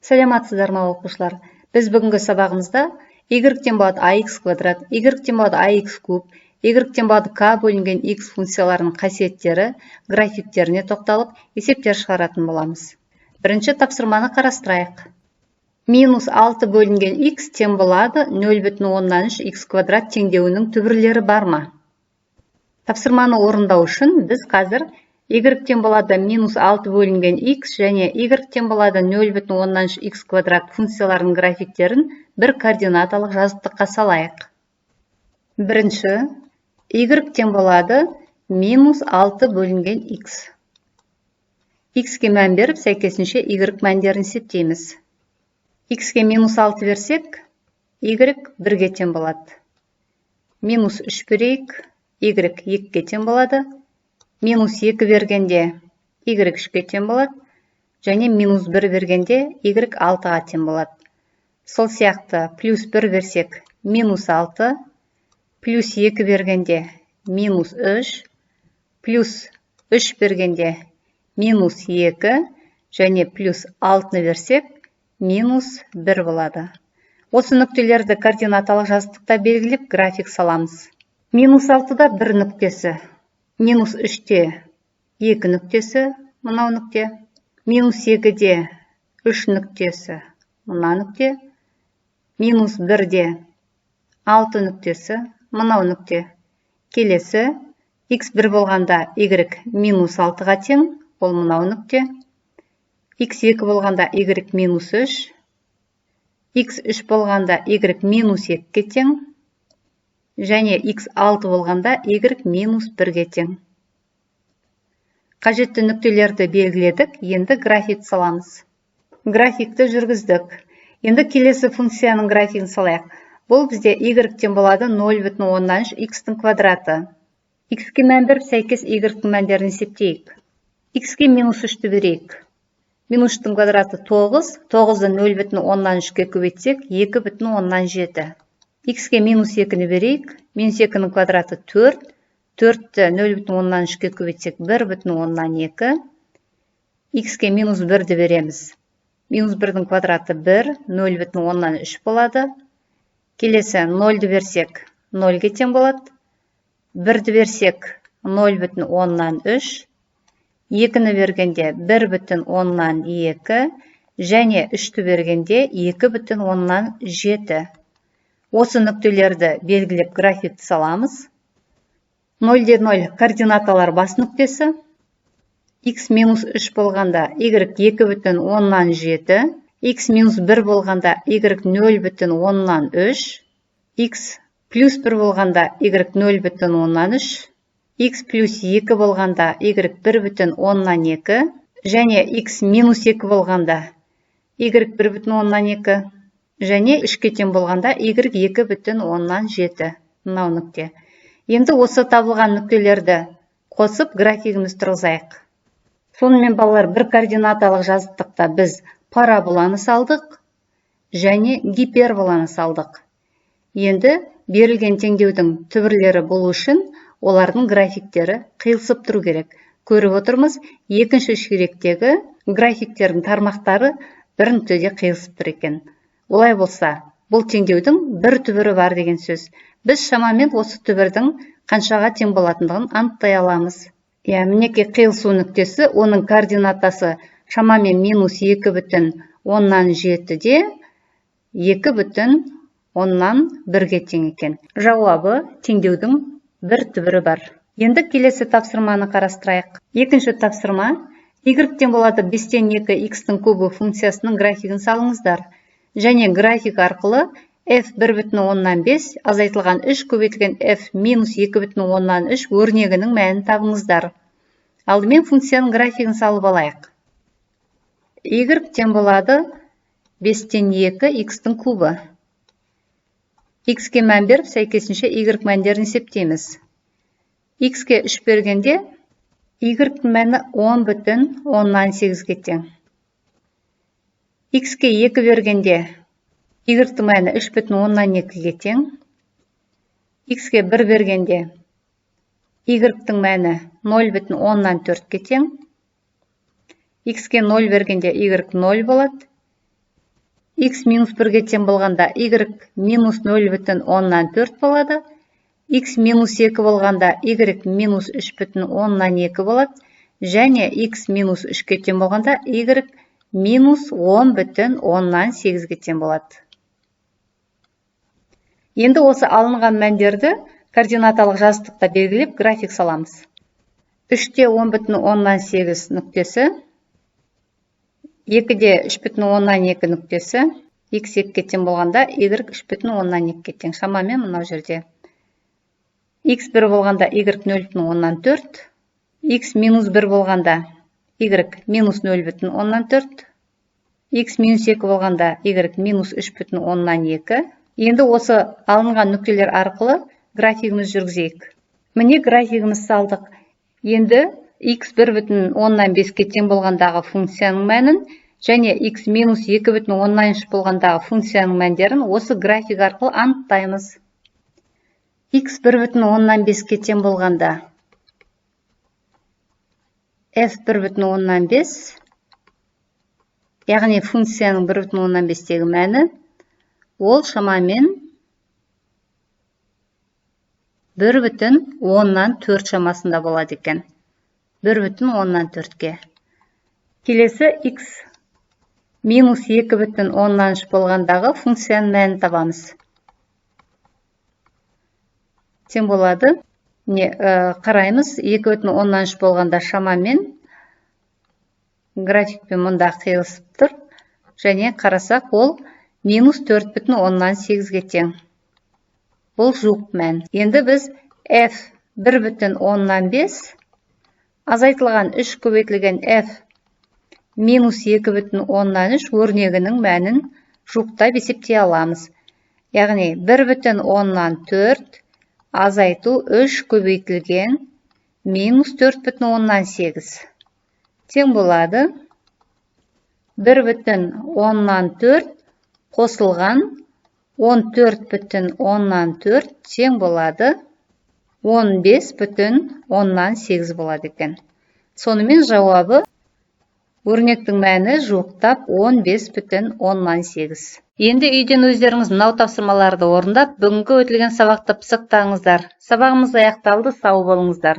Саламатсыздар ма, оқушылар? Біз бүгінгі сабағымызда y тең болады ax квадрат, y тең болады ax куб, y тең болады k бөлінген x функцияларының қасиеттері, графиктеріне тоқталып, есептер шығаратын боламыз. Бірінші тапсырманы қарастырайық. Минус 6 бөлінген x тең болады 0,3 x квадрат теңдеуінің түбірлері бар ма? Тапсырманы орындау үшін біз қазір y тең болады минус 6 бөлінген x және y тең болады 0,3 x квадрат функцияларының графиктерін бір координаталық жазықтыққа салайық. Бірінші, y тең болады минус 6 бөлінген x. X-ке мән беріп, сәйкесінше y мәндерін есептейміз. X-ке минус 6 берсек, y 1-ге тең болады. Минус 3 берейік, y 2-ге тең болады. Минус 2 бергенде y 3-ке тең болады, және минус 1 бергенде y 6-ға тең болады. Сол сияқты плюс 1 берсек минус 6, плюс 2 бергенде минус 3, плюс 3 бергенде минус 2 және плюс 6-ны берсек минус 1 болады. Осы нүктелерді координаталық жазықтықта белгілеп, график саламыз. Минус 6-да 1 нүктесі, минус 3-те 2 нүктесі, мынау нүкте, минус 2-де 3 нүктесі, мына нүкте, минус 1-де 6 нүктесі, мынау нүкте. Келесі, x 1 болғанда y минус 6-ға тең, ол мынау нүкте. X 2 болғанда y минус 3, x 3 болғанда y минус 2-ге тең, және x 6 болғанда y минус 1-ге тең. Қажетті нүктелерді белгіледік, енді график саламыз. Графикті жүргіздік. Енді келесі функцияның графигін салайық. Бұл бізде y тең болады 0,3 x-тің квадраты. X-ке мән беріп, сәйкес y-тің мәндерін есептейік. X-ке минус 3-ті берейік. Минус 3-тің квадраты 9, 9-ды 0,3-ке көбейтсек, 2,7. X-ке минус 2-ні берейік. Минус 2-нің квадраты 4, 4-ті 0,3-ке көбейтсек, 1,2. X-ке минус 1-ді береміз. Минус 1-дің квадраты 1, 0,3 болады. Келесі 0-ді берсек, 0-ге тең болады. 1-ді берсек, 0,3. 2-ні бергенде 1,2 және 3-ті бергенде 2,7. Осы нүктелерді белгілеп, графикті саламыз. 0-де 0 координаталар бас нүктесі. X минус 3 болғанда y 2,7, x минус 1 болғанда y 0,3, x плюс 1 болғанда y 0,3, x плюс 2 болғанда y 1,2 және x минус 2 болғанда y 1,2 және 3-ке тең болғанда y 2,7, мынау нүкте. Енді осы табылған нүктелерді қосып, графигімізді тұрғызайық. Сонымен, балалар, бір координаталық жазықтықта біз параболаны салдық және гиперболаны салдық. Енді берілген теңдеудің түбірлері болу үшін олардың графиктері қиылысып тұру керек. Көріп отырмыз, екінші ширектегі графиктердің тармақтары бір нүктеде қиылысып тұр екен. Олай болса, бұл теңдеудің бір түбірі бар деген сөз. Біз шамамен осы түбірдің қаншаға тең болатындығын анықтай аламыз. Иә, мінекей, қиылысу нүктесі, оның координатасы шамамен минус 2,7-де 2,1-ге тең екен. Жауабы: теңдеудің бір түбірі бар. Енді келесі тапсырманы қарастырайық. Екінші тапсырма: y тең болады 5-тен 2 x-тің кубы функциясының графигін салыңыздар және график арқылы f 1,5 азайтылған 3 көбейтілген f минус 2,3 өрнегінің мәнін табыңыздар. Алдымен функцияның графигін салып алайық. Y тең болады 5-тен 2 x-тің кубы. X-ке мән беріп, сәйкесінше y мәндерін есептейміз. X-ке 3 бергенде y-тің мәні 10,8-ге тең. X-ке 2 бергенде y-тің мәні 3,2-ге тең. X-ке 1 бергенде y-тің мәні 0,4-ке тең. X-ке 0 бергенде y 0 болады. X минус 1-ге тең болғанда y минус 0,4 болады. X минус 2 болғанда y минус 3,2 болады. Және x минус 3-ке тең болғанда y минус 10,8-ге тең болады. Енді осы алынған мәндерді координаталық жазықтықта белгілеп график саламыз. 3-те 10,8 нүктесі, 2-де 3,2 нүктесі, x 2-ге тең болғанда y 3,2-ге тең, шамамен мынау жерде. X 1 болғанда y 0,4, x минус 1 болғанда y минус 0,4, x минус 2 болғанда y минус 3,2. Енді осы алынған нүктелер арқылы графигімізді жүргізейік. Міне графигімізді салдық. Енді x 1,5-ке тең болғандағы функцияның мәнін және x минус 2,3 болғандағы функцияның мәндерін осы график арқылы анықтаймыз. X 1,5-ке тең болғанда f 1,5, яғни функцияның 1,5-тегі мәні, ол шамамен 1,4 шамасында болады екен. 1,4-ке. Келесі x минус 2,3 болғандағы функцияның мәнін табамыз. Тең болады. Қараймыз, 2,3 болғанда шамамен графикпен мұнда қиылысып тұр. Және қарасақ, ол минус 4,8-ге тең. Бұл жуық мән. Енді біз f 1,5 азайтылған 3 көбейтілген f минус 2,3 өрнегінің мәнін жуықтап есептей аламыз. Яғни 1,4 азайту 3 көбейтілген минус 4,8 тең болады 1,4 қосылған 14,4 тең болады 15,8 болады екен. Сонымен жауабы өрнектің мәні жуықтап 15,8. Енді үйден өздеріңіз мынау тапсырмаларды орындап, бүгінгі өтілген сабақты пысықтаңыздар. Сабағымыз аяқталды, сау болыңыздар.